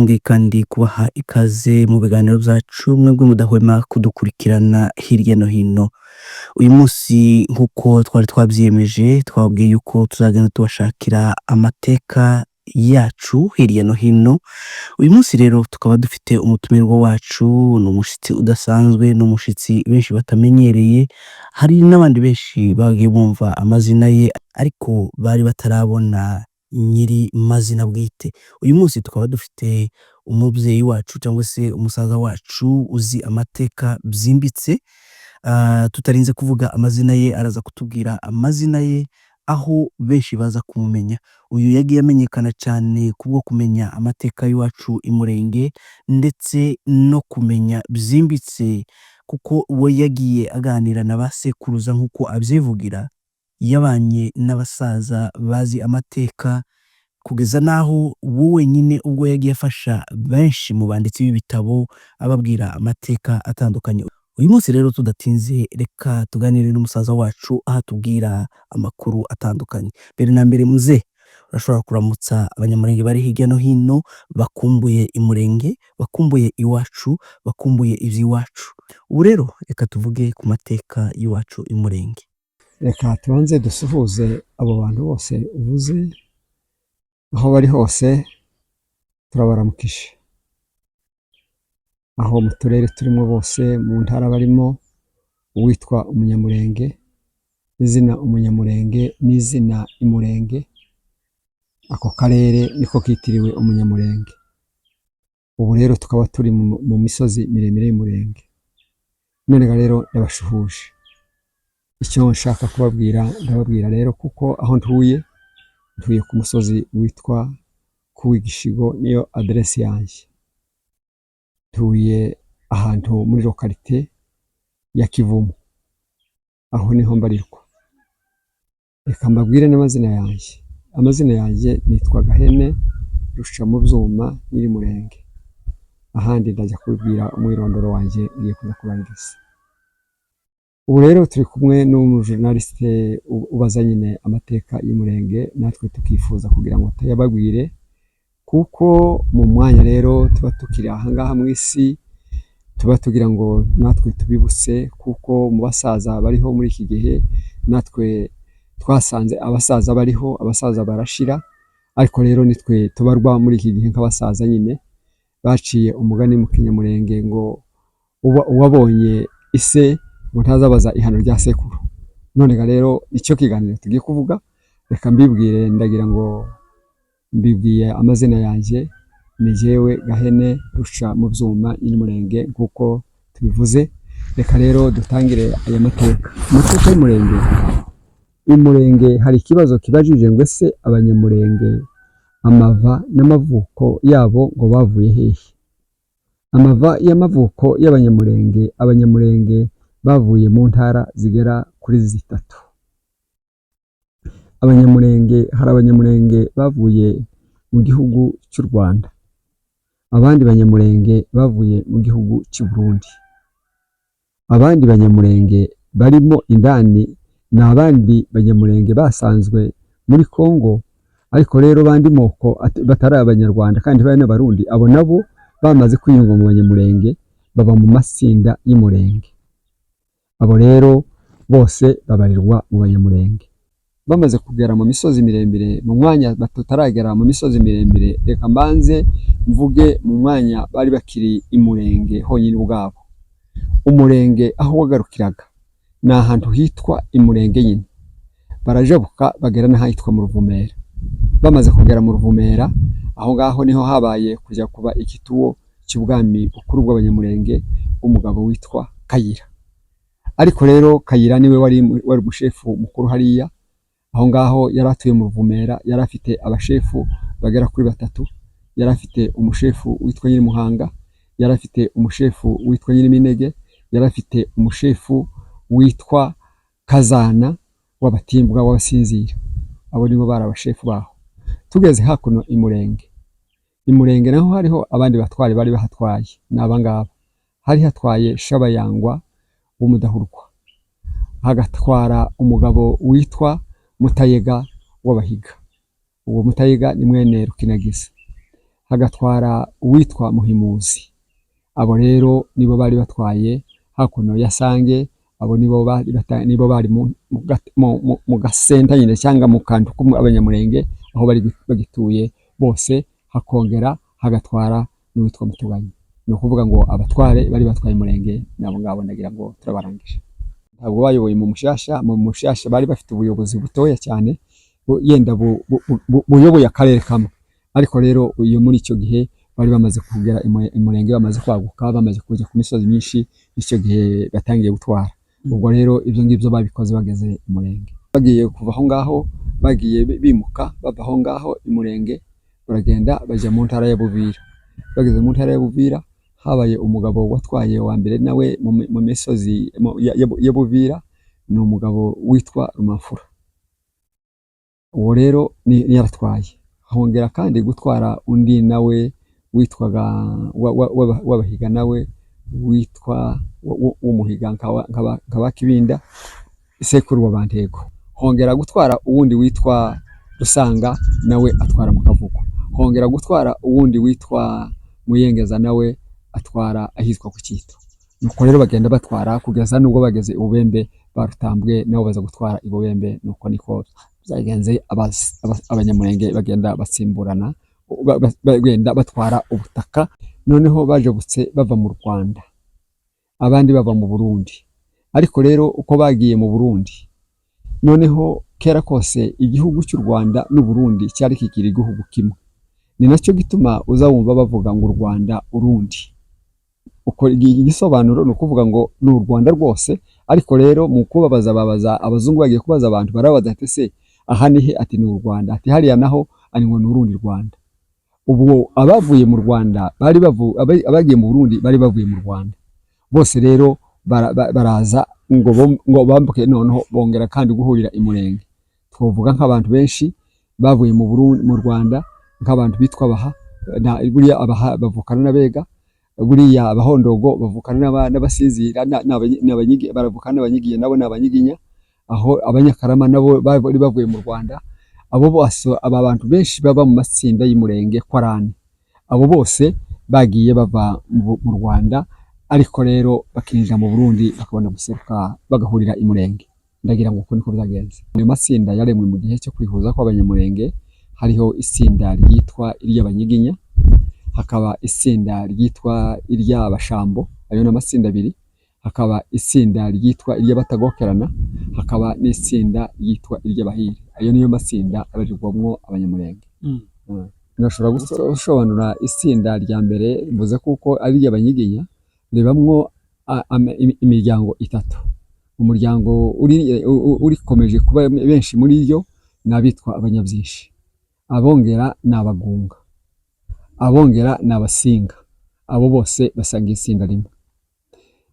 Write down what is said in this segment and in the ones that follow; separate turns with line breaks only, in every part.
Nongeye kandi kubaha ikaze mu biganiro byacu, mwebwe mudahwema kudukurikirana hirya no hino. Uyu munsi, nk'uko twari twabyiyemeje, twababwiye yuko tuzagenda tubashakira amateka yacu hirya no hino. Uyu munsi rero tukaba dufite umutumirwa wacu, ni umushyitsi udasanzwe, ni umushyitsi benshi batamenyereye. Hari n'abandi benshi bagiye bumva amazina ye, ariko bari batarabona nyiri mazina bwite. Uyu munsi tukaba dufite umubyeyi wacu cyangwa se umusaza wacu uzi amateka byimbitse. Tutarinze kuvuga amazina ye, araza kutubwira amazina ye aho benshi baza kumumenya. Uyu yagiye amenyekana cyane kubwo kumenya amateka y'iwacu i Murenge, ndetse no kumenya byimbitse, kuko we yagiye aganira na ba sekuruza. Nk'uko abyivugira, yabanye n'abasaza bazi amateka, kugeza n'aho we wenyine ubwo yagiye afasha benshi mu banditsi b'ibitabo, ababwira amateka atandukanye. Uyu munsi rero, tudatinze, reka tuganire n'umusaza wacu aho atubwira amakuru atandukanye. Mbere na mbere, muze urashobora kuramutsa Abanyamurenge bari hirya no hino, bakumbuye Imurenge, bakumbuye iwacu, bakumbuye iby'iwacu. Ubu rero reka tuvuge ku mateka y'iwacu Imurenge.
Reka tubanze dusuhuze abo bantu bose uvuze, aho bari hose turabaramukije, aho mu turere turimo bose, mu ntara barimo. Uwitwa Umunyamurenge, izina Umunyamurenge n'izina Imurenge, ako karere niko kitiriwe Umunyamurenge. Ubu rero tukaba turi mu misozi miremire y'Umurenge. None rero ndabashuhuje. Icyo nshaka kubabwira, ndababwira rero kuko aho ntuye, ntuye ku musozi witwa Kuwigishigo, niyo aderesi yanjye. Ntuye ahantu muri localité ya Kivumu, aho niho mbarirwa. Reka mbabwire n'amazina yanjye. Amazina yanjye nitwa Gahene Rusha mu byuma Nyirimurenge. Ahandi ndajya kubibwira umwirondoro wanjye ngiye kuza kurangiza. Ubu rero turi kumwe n'umujournaliste ubaza nyine amateka y'Umurenge, natwe tukifuza kugira ngo tuyababwire, kuko mu mwanya rero tuba tukiri ahangaha mu isi, tuba tugira ngo natwe tubibutse, kuko mu basaza bariho muri iki gihe, natwe twasanze abasaza bariho, abasaza barashira, ariko rero nitwe tubarwa muri iki gihe nk'abasaza nyine. Baciye umugani mu Kinyamurenge ngo uwabonye ise ngo ntazabaza ihano rya sekuru. None ga rero icyo kiganiro tugiye kuvuga, reka mbibwire. Ndagira ngo mbibwiye amazina yanjye: ni jyewe Gahene Rusha mu byuma Nyirimurenge, nk'uko tubivuze. Reka rero dutangire aya mateka, amateka y'Umurenge. Umurenge, hari ikibazo kibajije ngo: ese Abanyamurenge amava n'amavuko yabo ngo bavuye hehe? Amava y'amavuko y'Abanyamurenge: Abanyamurenge bavuye mu ntara zigera kuri zitatu. Abanyamurenge, hari Abanyamurenge bavuye mu gihugu cy'u Rwanda, abandi Banyamurenge bavuye mu gihugu cy'u Burundi, abandi Banyamurenge barimo indani ni abandi Banyamurenge basanzwe muri Kongo, ariko rero bandi moko batari Abanyarwanda kandi bari n'Abarundi. Abo nabo bamaze kwiyunga mu Banyamurenge, baba mu matsinda y'Umurenge. Abo rero bose babarirwa mu Banyamurenge. Bamaze kugera mu misozi miremire, mu mwanya tutaragera mu misozi miremire, reka mbanze mvuge mu mwanya bari bakiri Imurenge honyine ubwabo. Umurenge aho wagarukiraga ni ahantu hitwa Imurenge nyine. Barajabuka bagera n'ahitwa mu Ruvumera. Bamaze kugera mu Ruvumera, aho ngaho niho habaye kujya kuba igituwo cy'ubwami bukuru bw'Abanyamurenge bw'umugabo witwa Kayira. Ariko rero Kayira niwe wari umushefu mukuru hariya. Aho ngaho yari atuye mu Ruvumera, yari afite abashefu bagera kuri batatu. Yari afite umushefu witwa Nyirimuhanga, yari afite umushefu witwa Nyiriminege, yari afite umushefu witwa Kazana w'Abatimbwa w'Abasinzira. Abo nibo bari abashefu baho. Tugeze hakuno Imurenge, Imurenge naho hariho abandi batware bari bahatwaye, ni abangaba: hari hatwaye Shabayangwa w'Umudahurwa, hagatwara umugabo witwa Mutayega w'Abahiga. Uwo Mutayega ni mwene Rukinagiza. Hagatwara uwitwa Muhimuzi. Abo rero nibo bari batwaye hakuno ya Sange. Abo nibo bari mu gasenta nyine, cyangwa mu kantu k'Abanyamurenge aho bari bagituye bose. Hakongera hagatwara n'uwitwa Mutuganyi. Ni ukuvuga ngo abatware bari batwaye Umurenge nabo ngabo. Ndagira ngo turabarangije. Ntabwo bayoboye mu Mushasha. Mu Mushasha bari bafite ubuyobozi butoya cyane, yenda buyoboye akarere kamwe. Ariko rero iyo muri icyo gihe bari bamaze kugera Imurenge, bamaze kwaguka, bamaze kujya ku misozi myinshi, icyo gihe batangiye gutwara. Ubwo rero ibyo ngibyo babikoze bageze Imurenge. Bagiye kuva aho ngaho, bagiye bimuka bava aho ngaho Imurenge, baragenda bajya mu ntara ya Buvira. Bageze mu ntara ya Buvira, habaye umugabo watwaye wa mbere nawe mu misozi ya Buvira, ni umugabo witwa Rumamfura. Uwo rero ni yaratwaye. Hongera kandi gutwara undi nawe witwaga w'Abahiga, nawe witwa w'Umuhiga nka Kibinda, sekuru wa Bantego. Hongera gutwara uwundi witwa Rusanga, nawe atwara mu Kavugo. Hongera gutwara uwundi witwa Muyengeza, nawe atwara ahitwa ku Cyito. Nuko rero bagenda batwara kugeza nubwo bageze i Bubembe. Barutambwe nabo baza gutwara i Bubembe. Nuko niko byagenze. Abanyamurenge bagenda batsimburana, bagenda batwara ubutaka. Noneho bajabutse bava mu Rwanda, abandi bava mu Burundi. Ariko rero uko bagiye mu Burundi, noneho kera kose igihugu cy'u Rwanda n'u Burundi cyari kikiri igihugu kimwe. Ni nacyo gituma uzawumva bavuga ngo u Rwanda Urundi. Uko igisobanuro ni ukuvuga ngo ni u Rwanda rwose. Ariko rero mu kubabaza, babaza abazungu, bagiye kubaza abantu, barabaza ati: "Se aha ni he?" Ati: "Ni u Rwanda." Ati: "Hariya naho?" Ari ngo: "Ni urundi Rwanda." Ubwo abavuye mu Rwanda bari abagiye mu Burundi bari bavuye mu Rwanda bose. Rero baraza ngo bambuke, noneho bongera kandi guhurira i Murenge. Twavuga nk'abantu benshi bavuye mu Burundi, mu Rwanda, nk'abantu bitwa Abaha. Buriya Abaha bavukana n'Abega, buriya Abahondogo bavukana n'Abasinzira, baravukana n'Abanyiginya, nabo ni Abanyiginya. Aho Abanyakarama nabo bari bavuye mu Rwanda. Abo bose, aba bantu benshi baba mu matsinda y'Umurenge ko ari ane, abo bose bagiye bava mu Rwanda, ariko rero bakinjira mu Burundi, bakabona guseruka bagahurira i Murenge. Ndagira ngo uko niko byagenze. Ayo matsinda yaremwe mu gihe cyo kwihuza kw'Abanyamurenge. Hariho itsinda ryitwa iry'Abanyiginya, hakaba itsinda ryitwa iry'Abashambo, ayo ni amatsinda abiri, hakaba itsinda ryitwa iry'Abatagokerana, hakaba n'itsinda ryitwa iry'Abahire. Ayo niyo matsinda abarirwamwo Abanyamurenge. Nashobora gusobanura itsinda rya mbere mvuze kuko ari iry'Abanyiginya, ribamwo imiryango itatu. Umuryango urikomeje kuba benshi muri ryo ni abitwa Abanyabyinshi, Abongera ni Abagunga, Abongera ni Abasinga. Abo bose basanga itsinda rimwe.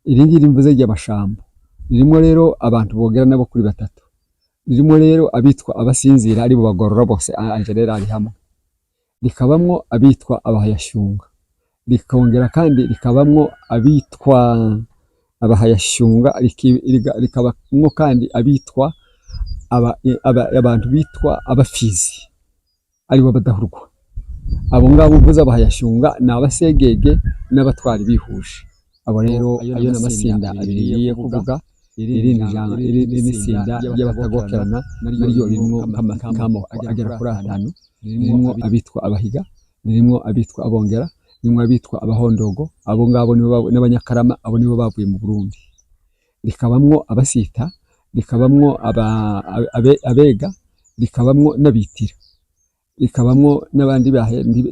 Iri ngiri mvuze ry'Abashambo ririmo rero abantu bogera nabo kuri batatu. Ririmo rero abitwa Abasinzira, aribo Bagorora bose en général hamwe, rikabamwo abitwa Abahayashyunga, rikongera kandi rikabamwo abitwa Abahayashyunga, rikabamwo kandi abitwa abantu bitwa Abafizi, aribo Badahurwa. Abo ngabo mvuze, Abahayashyunga, ni Abasegege n'Abatwari bihuje. Abo rero, ayo ni amatsinda abiri ngiye kuvuga. Irindi jambo, irindi ni itsinda ry'Abatagokerana, naryo ririmo nk'amoko agera kuri atanu. Ririmo abitwa Abahiga, ririmo abitwa Abongera, ririmo abitwa Abahondogo. Abo ngabo nibo n'Abanyakarama, abo nibo bavuye mu Burundi. Rikabamwo Abasita, rikabamwo Abega, rikabamwo n'Abitira, rikabamwo n'abandi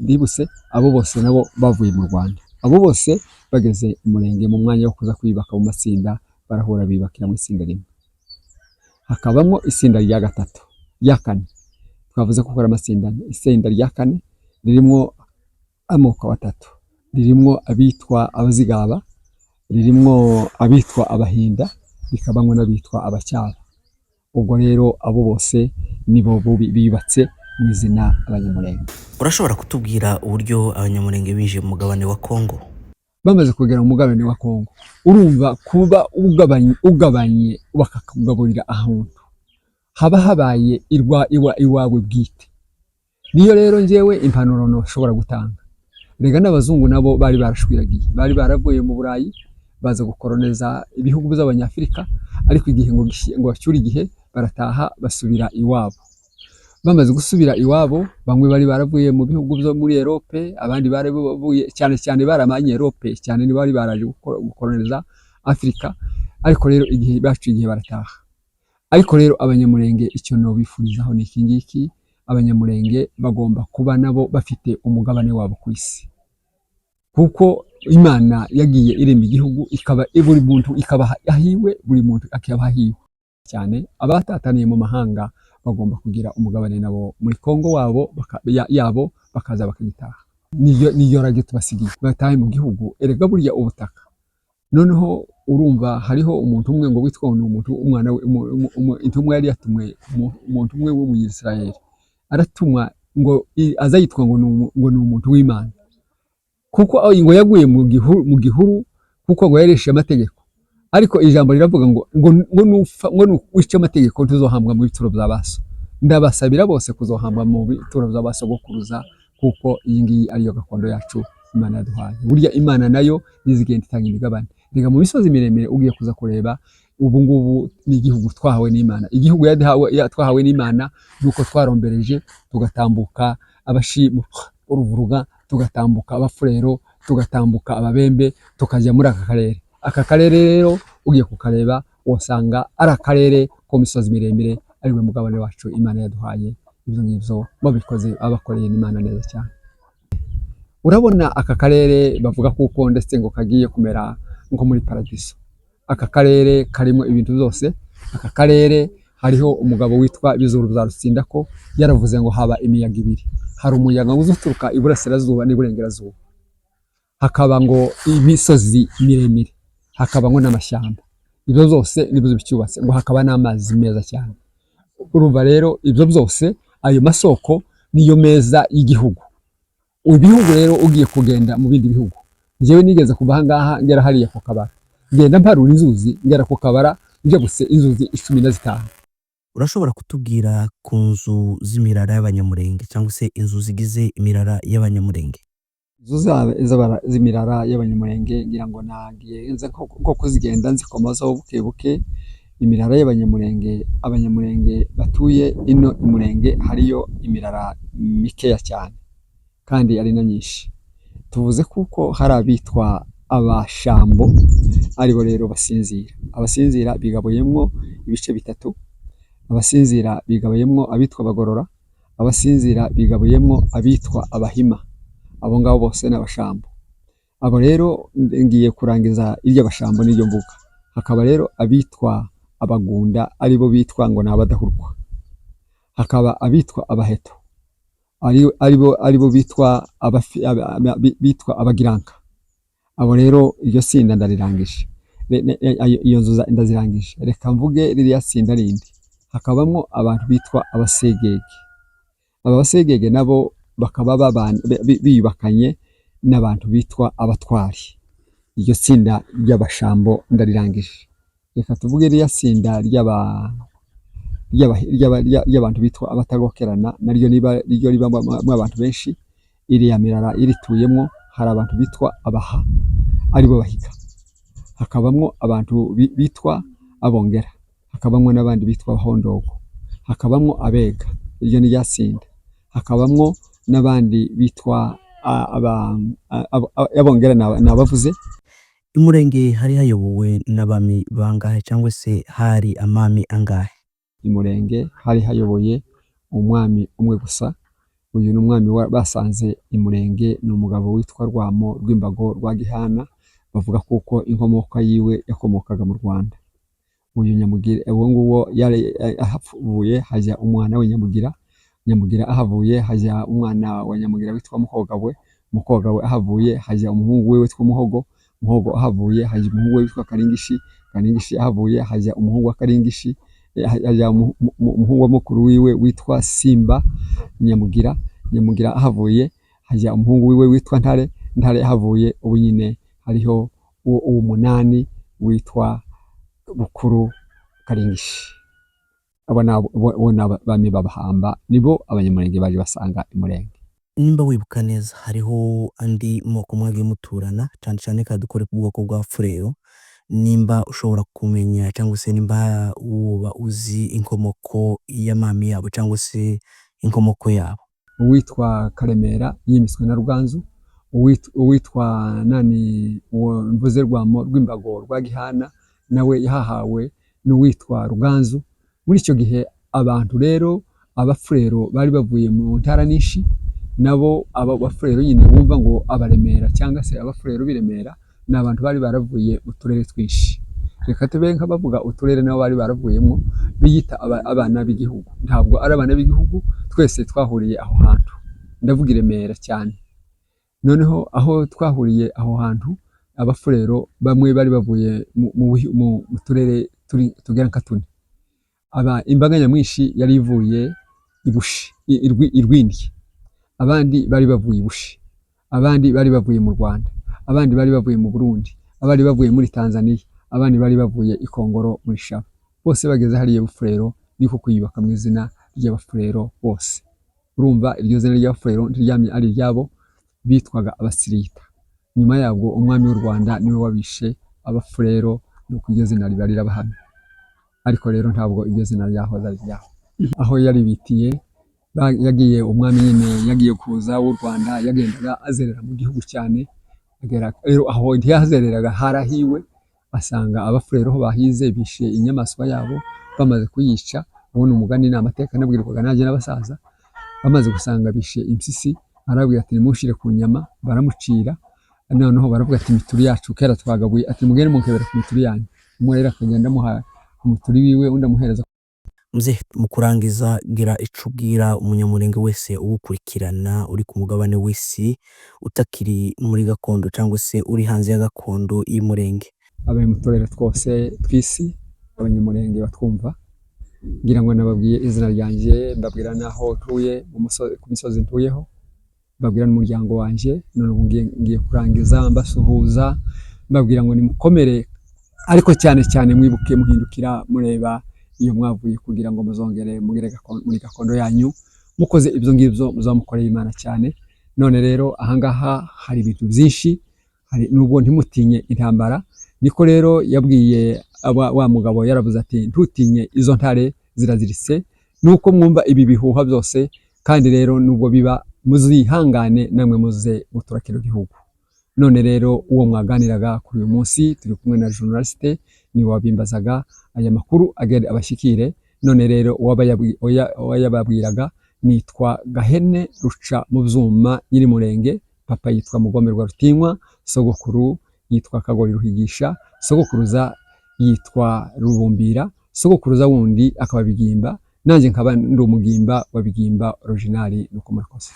ndibuse. Abo bose nabo bavuye mu Rwanda. Abo bose bageze Umurenge mu mwanya wo kuza kwiyubaka mu matsinda, barahura bibakira mu itsinda rimwe. Hakabamwo itsinda rya gatatu, rya kane. Twavuze ko ari amatsinda ane. Itsinda rya kane ririmwo amoko atatu: ririmwo abitwa Abazigaba, ririmwo abitwa Abahinda, rikabamwo n'abitwa Abacyaba. Ubwo rero abo bose nibo biyubatse mu izina Abanyamurenge.
Urashobora kutubwira uburyo Abanyamurenge binjiye mu mugabane wa Kongo?
Bamaze kugera mu mugabane wa Kongo, urumva kuba ugabanye bakakugaburira ahantu haba habaye iwawe bwite. Niyo rero njyewe impanuro nshobora gutanga. Rega n'abazungu nabo bari barashwiragiye, bari baravuye mu Burayi baza gukoroneza ibihugu by'Abanyafurika, ariko igihe ngo ngo bacyure igihe barataha basubira iwabo. Bamaze gusubira iwabo, bamwe bari baravuye mu bihugu byo muri Erope, abandi bari bavuye cyane cyane bari abanyerope cyane, ni bari baraje gukoroneza Afurika. Ariko rero igihe baciye igihe barataha. Ariko rero Abanyamurenge icyo nobifurizaho ni iki ngiki: Abanyamurenge bagomba kuba nabo bafite umugabane wabo ku isi, kuko Imana yagiye irema igihugu ikaba buri muntu ikabaha ahiwe, buri muntu akaba ahiwe. Cyane abatataniye mu mahanga bagomba kugira umugabane nabo muri Kongo wabo yabo, bakaza bakagitaha. Niyo rage tubasigiye, batahe mu gihugu. Erega burya ubutaka, noneho urumva hariho umuntu umwe ngo witwa ngo ni umuntu umwana we intumwa yari yatumwe, umuntu umwe w'Umuyisiraheli aratumwa ngo aza yitwa ngo ngo ni umuntu w'Imana, kuko aho ngo yaguye mu gihuru kuko ngo yareshe amategeko. Ariko ijambo riravuga ngo nupfa, ngo nuwica amategeko, ntuzohambwa mu bituro bya baso. Ndabasabira bose kuzohambwa mu bituro bya basogokuruza, kuko iyi ngiyi ariyo gakondo yacu Imana yaduhaye. Burya Imana nayo nizigenda itanga imigabane. Rega mu misozi miremire ugiye kuza kureba ubu ngubu ni igihugu twahawe n'Imana. Igihugu twahawe n'Imana nuko twarombereje tugatambuka Abashi, Uruvuruga, tugatambuka Abafurero, tugatambuka Ababembe, tukajya muri aka karere. Aka karere rero ugiye kukareba wasanga ari akarere ko misozi miremire, ariwe mugabane wacu Imana yaduhaye. Ibyo ngibyo babikoze abakoreye n'Imana neza cyane. Urabona aka karere bavuga kuko ndetse ngo kagiye kumera nko muri paradiso. Aka karere karimo ibintu byose. Aka karere hariho umugabo witwa Bizuru bya Rutsindako, yaravuze ngo haba imiyaga ibiri: hari umuyaga uza uturuka iburasirazuba n'iburengerazuba, hakaba ngo imisozi miremire, hakaba ngo n'amashyamba. Ibyo byose nibyo bicyubatse, ngo hakaba n'amazi meza cyane. Urumva rero ibyo byose, ayo masoko niyo meza y'igihugu. Ibihugu rero ugiye kugenda mu bindi bihugu, njyewe nigeze kuva ahangaha ngera hariya ku Kabara, ngenda mparura inzuzi, ngera ku Kabara njya inzuzi 15.
Urashobora kutubwira ku nzu z'imirara y'Abanyamurenge cyangwa se inzu zigize imirara y'Abanyamurenge?
Inzu z'imirara y'Abanyamurenge, ngira ngo nagiye nza nko kuzigenda nzikomazaho buke buke. Imirara y'Abanyamurenge, Abanyamurenge batuye ino Imurenge, hariyo imirara mikeya cyane kandi ari na myinshi. Tuvuze kuko hari abitwa Abashambo, aribo rero basinzira. Abasinzira bigabuyemwo ibice bitatu: abasinzira bigabuyemwo abitwa Abagorora, abasinzira bigabuyemwo abitwa Abahima. Abo ngabo bose ni Abashambo. Abo rero ngiye kurangiza iry'Abashambo n'iryo mvuga. Hakaba rero abitwa Abagunda, aribo bitwa ngo ni Abadahurwa. Hakaba abitwa Abaheto, aribo bitwa bitwa Abagiranka. Abo rero iryo tsinda ndarirangije, iyo nzu ndazirangije. Reka mvuge ririya tsinda rindi. Hakabamwo abantu bitwa Abasegege. Aba Basegege nabo bakaba biyubakanye n'abantu bitwa Abatwari. Iryo tsinda ry'Abashambo ndarirangije. Reka tuvuge ririya tsinda ry'abantu bitwa Abatagokerana, naryo niba ryo ribamo abantu benshi. Iriya mirara irituyemwo, hari abantu bitwa Abaha, aribo Bahiga, hakabamwo abantu bitwa Abongera, hakabamwo n'abandi bitwa Abahondogo, hakabamwo Abega, iryo ni rya tsinda, hakabamwo n'abandi bitwa Abongera nabavuze.
Imurenge hari hayobowe n'abami bangahe cyangwa se hari amami angahe?
Imurenge hari hayoboye umwami umwe gusa. Uyu ni umwami basanze Imurenge, ni umugabo witwa Rwamo rw'Imbago rwa Gihana. Bavuga kuko inkomoko yiwe yakomokaga mu Rwanda. Uyu Nyamugira, uwo nguwo yari ahavuye hajya umwana we Nyamugira. Nyamugira ahavuye hajya umwana wa Nyamugira witwa Muhogabwe. Muhogabwe ahavuye hajya umuhungu we witwa Muhogo. Muhogo ahavuye hajya umuhungu we witwa Karingishi. Karingishi ahavuye hajya umuhungu wa Karingishi, hajya umuhungu wa mukuru wiwe witwa Simba Nyamugira. Nyamugira ahavuye hajya umuhungu wiwe witwa Ntare. Ntare ahavuye ubu nyine hariho uwo munani witwa Bukuru Karingishi. Abo ni abami b'Abahamba, nibo Abanyamurenge baje basanga Imurenge.
Nimba wibuka neza, hariho andi moko mwagiye muturana, cyane cyane ka dukore ku bwoko bwa Furero. Nimba ushobora kumenya cyangwa se nimba woba uzi inkomoko y'amami yabo cyangwa se inkomoko yabo.
Uwitwa Karemera yimitswe na Ruganzu, uwitwa nani uwo mvuze Rwamo rw'Imbago rwa Gihana nawe yahahawe n'uwitwa Ruganzu. Muri icyo gihe abantu rero Abafurero bari bavuye mu ntara nyinshi, nabo aba Bafurero nyine bumva ngo Abaremera cyangwa se Abafurero b'i Remera ni abantu bari baravuye mu turere twinshi. Reka tube nk'abavuga uturere nabo bari baravuyemo biyita abana b'igihugu. Ntabwo ari abana b'igihugu, twese twahuriye aho hantu. Ndavuga i Remera cyane. Noneho aho twahuriye aho hantu, Abafurero bamwe bari bavuye mu turere tugera nka tune. Aba imbaga nyamwinshi yari ivuye i Bushi, i Rwindi. Abandi bari bavuye i Bushi, abandi bari bavuye mu Rwanda, abandi bari bavuye mu Burundi, abandi bavuye muri Tanzania, abandi bari bavuye i Kongoro muri Shaba. Bose bageze hariya Bufurero, niko kwiyubaka mu izina ry'Abafurero bose. Urumva iryo zina ry'Abafurero ntiryamye ari iryabo, bitwaga Abasirita. Nyuma yabwo umwami w'u Rwanda niwe wabishe Abafurero, nuko iryo zina riba rirabahamye. Ariko rero ntabwo iryo zina ryahoze ari iryabo. Aho yaribitiye, yagiye umwami nyine yagiye kuza w'u Rwanda, yagendaga azerera mu gihugu cyane. Agera rero aho ntiyahazereraga, harahiwe, asanga Abafurero aho bahize bishe inyamaswa yabo, bamaze kuyica. Uwo ni umugani, ni amateka nabwirwaga nanjye n'abasaza. Bamaze gusanga bishe impyisi, arabwira ati nimunshire ku nyama, baramucira. Noneho baravuga ati imituri yacu kera twagabuye, ati mugende munkebera ku mituri yanyu. Umwe rero akagenda amuha umuturi wiwe, undi amuhereza.
Mzee, mu kurangiza, gira ico ubwira umunyamurenge wese ugukurikirana uri ku mugabane w'isi, utakiri muri gakondo cyangwa se uri hanze ya gakondo y'Umurenge.
Abari mu turere twose tw'isi, Abanyamurenge batwumva, ngira ngo nababwiye izina ryanjye, mbabwira n'aho ntuye ku misozi ntuyeho, mbabwira n'umuryango wanjye. None ubu ngiye kurangiza mbasuhuza, mbabwira ngo nimukomere, ariko cyane cyane mwibuke muhindukira mureba iyo mwavuye kugira ngo muzongere mugere muri gakondo yanyu. Mukoze ibyo ngibyo muzamukoreye Imana cyane. None rero ahangaha hari ibintu byinshi, hari nubwo ntimutinye intambara. Niko rero yabwiye wa mugabo, yaravuze ati ntutinye izo ntare ziraziritse, nuko mwumva ibi bihuha byose, kandi rero nubwo biba muzihangane namwe muze gutura kino gihugu. None rero uwo mwaganiraga kuri uyu munsi turi kumwe na journaliste, ni wabimbazaga aya makuru agere abashyikire. None rero uwayababwiraga nitwa Gahene Ruca mu byuma Nyirimurenge. Papa yitwa Mugomerwa Rutinywa, sogokuru yitwa Kagori Ruhigisha, sogokuruza yitwa Rubumbira, sogokuruza wundi akaba Bigimba, nanjye nkaba ndi umugimba wa Bigimba original. Nuko murakoze.